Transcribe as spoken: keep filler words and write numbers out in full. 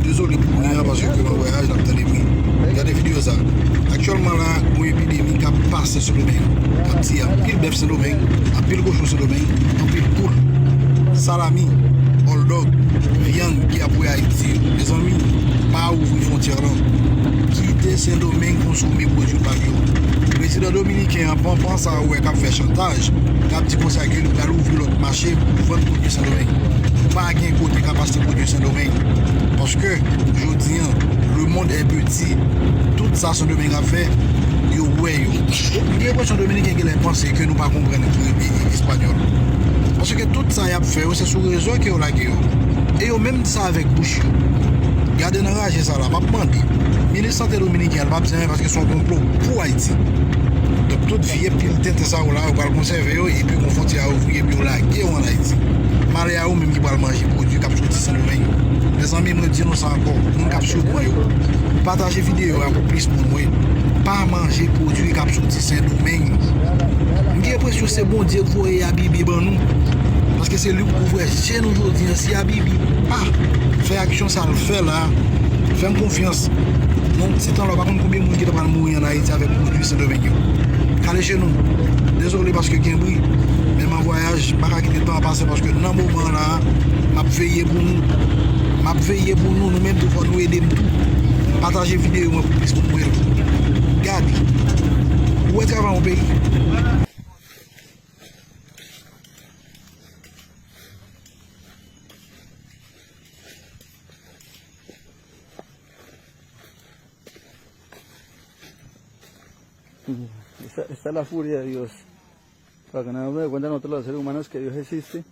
Dezole pou bri an, paske ke nan vwayaj n ap tande bri. Gade videyo sa. Aktyèlman la, gon epidemi k ap pase Sendomeng. K ap tiye anpil bèf Sendomeng, anpil kochon Sendomeng, anpil poul, salami, hot dog, vyann ki ap voye Ayiti yo. Mezanmi, pa ouvri fwontyè lan. Kite Sendomeng konsome pwodui pa yo. Prezidan dominiken an, panpan sa ou wè k ap fè chantaj, k ap di konsa ke li pral ouvri lòt mache pou vann pwodui Sendomeng. Pa gen kote k ap achte pwodui Sendomeng. Paske, jodi an, le monde est petit. Tout sa Sendomeng ap fè, yo wè yo. M gen enpresyon dominiken genlè panse ke nou pa konprann e, e, e, espanyòl. Paske tout sa y ap fè yo, se sou rezo ke yo lage yo. E yo menm di sa avèk bouch yo. Gade nan raje sa la, m ap mande. Minis sante dominiken an, l p ap di anyen paske se yon konplo pou Ayiti. Donk, tout vye pil tenten sa yo la, yo pral konsève yo, epi gon fwontyè a ouvri, epi yo lage yo ann Ayiti. Malè a ou menm ki pral manje pwodui k ap soti Sendomeng. Mezanmi, mwen di nou sa ankò, moun k ap swiv mwen yo, pataje videyo a pou plis moun wè. Pa manje pwodui k ap soti Sendomeng. M gen enpresyon se Bondye k voye Abibi ban nou. Paske se li k ouvè je nou jodi an. Si Abibi pa fè aksyon sa l fè la, fè m konfyans. Nan yon ti tan la, w pa konn konbyen moun ki ta pral mouri ann Ayiti avèk pwodui Sendomeng yo. Kale je nou. Dezole paske gen bri. Men m an vwayaj, m pa ka kite tan an pase paske nan moman la, m ap veye pou nou. M ap veye pou nou. Nou menm tou, fò nou ede m tou. Pataje videyo mwen pou plis moun wè l. Gade. Ou wè travay yon peyi. Esta, esta la furia de Dios. Para que no me cuenten otros los seres humanos que Dios existe.